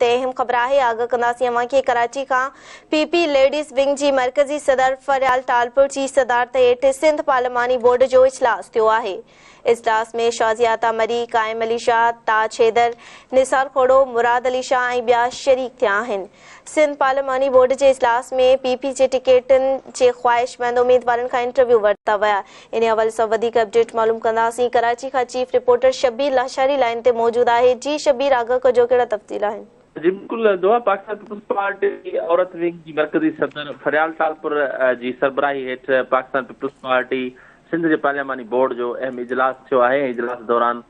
تي اهم خبر آهي، آگاهه ڪنداسين اوهان کي ڪراچي کان پي پي ليڊيز ونگ جي مرڪزي صدر فريال ٽالپر جي صدارت هيٺ سنڌ پارلياماني بورڊ جو اجلاس ٿيو آهي. اجلاس ۾ شازيه عطا مري، قائم علي شاهه، تاج حيدر، نثار کوڙو، مراد علي شاهه ۽ ٻيا شريڪ ٿيا آهن. سنڌ پارلياماني بورڊ جي اجلاس ۾ پي پي جي ٽڪيٽن جي خواهشمند اميدوارن کان انٽرويو ورتا ويا. انهي حوالي سان وڌيڪ اپڊيٽ معلوم ڪنداسين. ڪراچي کان chief reporter Shabbir Lashari line تي موجود آهي. جي شبير آگاهه ڪجو ڪهڙا تفصيل آهن. جي بلڪل دعا پاڪستان پيپلز پارٽي عورت ونگ جي مرڪزي صدر فريال ٽالپر جي سربراهي هيٺ پاڪستان پيپلز پارٽي سنڌ جي پارلياماني بورڊ جو اهم اجلاس ٿيو آهي ۽ اجلاس دوران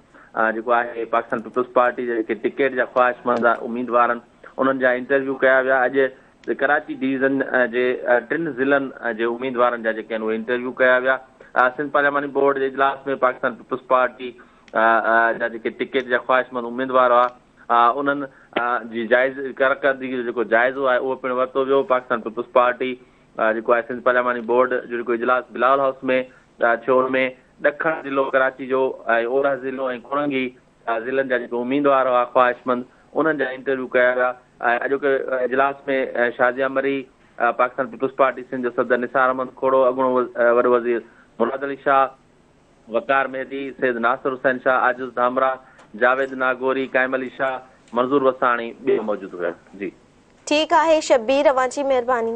جيڪو آهي پاڪستان پيپلز پارٽي جا جيڪي ٽڪيٽ جا خواهشمند اميدوارن انهن جا انٽرويو ڪيا ويا اڄ ڪراچي ڊويزن جي ٽن ضلعن جي اميدوارن جا جيڪي آهن اهي انٽرويو ڪيا ويا. سنڌ پارلياماني بورڊ جي اجلاس ۾ پاڪستان پيپلز پارٽي جا جيڪي ٽڪيٽ جا خواهشمند اميدوار هئا انهن جي جائزي ڪارڪردگي جو جيڪو جائزو آهي اهو پڻ ورتو ويو. پاڪستان پيپلز پارٽي جيڪو آهي سنڌ پارلياماني بورڊ جو جيڪو اجلاس بلاول هائوس ۾ ٿيو ان ۾ ڏکڻ ضلعو ڪراچي جو ۽ اولهه ضلعو ۽ ڪورنگي ضلعن جا جيڪي اميدوار هئا خواهشمند انهن جا انٽرويو ڪيا ويا ۽ اڄوڪي اجلاس ۾ شازيه مري، پاڪستان پيپلز پارٽي سنڌ جو صدر نثار احمد کوڙو، اڳوڻو وڏو وزير مراد علي شاهه، وقار مهدي، سيد ناصر حسين شاهه، عاجز ڌامراهه، جاويد ناگوري، قائم علي شاهه، منظور وساڻي ٻيا موجود هيا. جي. ٺيڪ آهي شبير اوهان جي مهرباني.